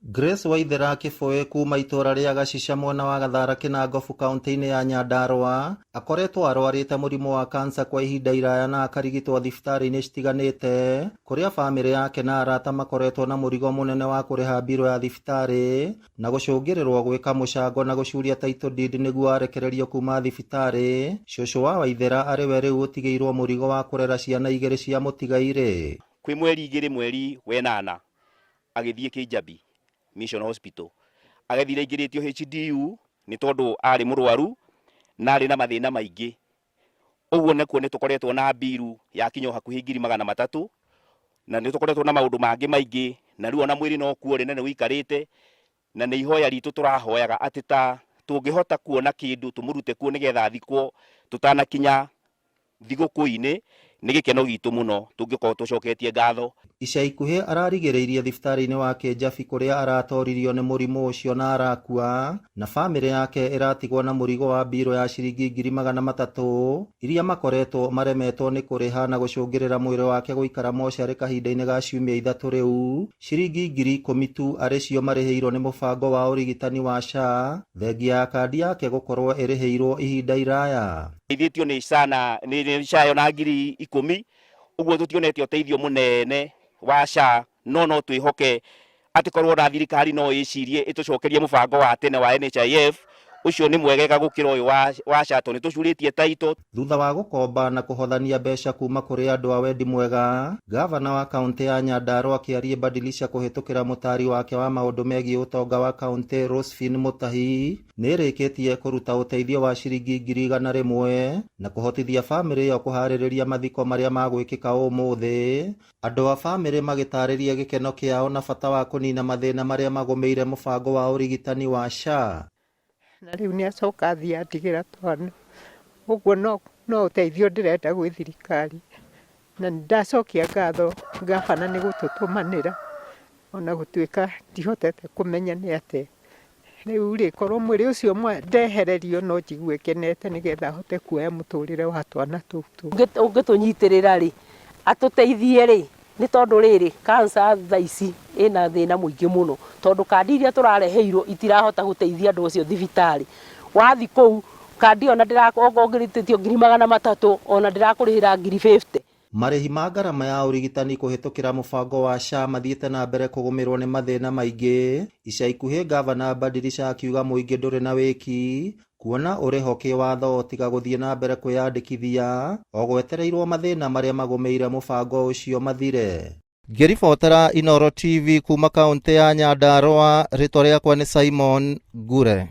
Grace Waithera Kĩbũĩ kuma itũra rĩa Gacica mwena wa Gathara Kĩnangobu kaunti-inĩ ya Nyandarua akoretwo arwarĩte mũrimũ wa kansa kwa ihinda iraya na akarigitwo thibitarĩ-inĩ citiganĩte kũrĩa bamĩrĩ yake na arata makoretwo na mũrigo mũnene wa kũrĩha mbirũ ya thibitarĩ na gũcũngĩrĩrwo gwĩka mũcango na gũcuria title deed nĩguo arekererio kuma thibitarĩ. Cũcũ wa Waithera arĩ we rĩu ũtigĩirwo mũrigo wa kũrera ciana igĩrĩ cia mũtigairĩ. Kwĩ mweri igĩrĩ mweri wenana agĩthiĩ Kijabi Mission Hospital agĩthire aingĩrĩtio HDU nĩ tondũ arĩ mũrwaru na arĩ na mathĩna maingĩ. Ũguo nakuo nĩ tũkoretwo na mbiru ya kinya o hakuhĩ 300,000 na nĩ tũkoretwo na maũndũ mangĩ maingĩ, na rĩu ona mwĩrĩ no kuo ũrĩ na nĩ ũikarĩte, na nĩ ihoya ritũ tũrahoyaga atĩ ta tũngĩhota kuona kĩndũ tũmũrute kuo nĩgetha athikwo tũtanakinya thigũkũ-inĩ, nĩ gĩkeno gitũ mũno tũngĩkorwo tũcoketie ngatho. Ica ikuhĩ ararigĩrĩirie thibitarĩ-inĩ wa Kĩnjabi kũrĩa aratoririo nĩ mũrimũ ũcio na arakua, na bamĩrĩ yake ĩratigwo na mũrigo wa mbirũ ya ciringi 300,000 iria makoretwo maremetwo nĩ kũrĩha na gũcũngĩrĩra mwĩrĩ wake gũikara mocarĩ kahinda-inĩ ga ciumia ithatũ rĩu, ciringi 10,000 tu arĩ cio marĩhĩirwo nĩ mũbango wa ũrigitani wa SHA, thengia ya kandi yake gũkorwo ĩrĩhĩirwo ihinda iraya. Teithĩtio nĩ SHA na nĩ SHA yo na 10,000, ũguo tũtionete ũteithio mũnene wa SHA, no no twĩhoke atĩ korwo na thirikari no ĩcirie ĩtũcokerie mũbango wa tene wa NHIF, ũcio nĩ mwegega gũkĩra ũyũ wa SHA tondũ nĩ tũcurĩtie title. Thutha wa gũkomba na kũhothania mbeca kuma kũrĩ andũ a wendi mwega, gavana wa kaunti ya Nyandarua Kĩariĩ Badilisha kũhĩtũkĩra mũtari wake wa maũndũ megiĩ ũtonga wa kaunti Rosphine Mutahi nĩ ĩrĩkĩtie kũruta ũteithio wa ciringi 100,000 na kũhotithia bamĩrĩ ĩyo kũharĩrĩria mathiko marĩa magwĩkĩka ũmũthĩ. Andũ a bamĩrĩ magĩtarĩria gĩkeno kĩao na bata wa kũnina mathĩna marĩa magũmĩire mũbango wa ũrigitani wa SHA. Na rĩu nĩ acoka athiĩ atigĩra twana, ũguo no ũteithio ndĩrenda gwĩ thirikari, na nĩ ndacokia ngatho ngabana nĩ gũtũtũmanĩra, ona gũtuĩka ndihotete kũmenya nĩ atĩa. Rĩu rĩ, korwo mwĩrĩ ũcio ndehererio no njigue ngenete nĩgetha hote kuoya mũtũrĩre wa twana tũu tũngĩ. Ũngĩtũnyitĩrĩra rĩ, atũteithie rĩ, nĩ tondũ rĩrĩ, cancer thaa ici ĩna thĩna mũingĩ mũno, tondũ kandi iria tũrareheirwo itirahota gũteithia andũ acio thibitarĩ. Wathiĩ kũu, kandi ĩyo ona okorwo ũngĩrĩtĩtio 300,000 ona ndĩrakũrĩhĩra 50,000. Marĩhi ma ngarama ya ũrigitani kũhĩtũkĩra mũbango wa SHA mathiĩte na mbere kũgũmĩrwo nĩ mathĩna maingĩ. Ica ikuhĩ ngavana Badilisha akiuga mũingĩ ndũrĩ na wĩki kuona ũrĩho kĩwatho tiga gũthiĩ na mbere kwĩyandĩkithia o gwetereirwo mathĩna marĩa magũmĩire mũbango ũcio mathire. Ngĩribotera Inooro TV kuma kaunti ya Nyandarua, rĩtwa rĩakwa nĩ Simon Ngure.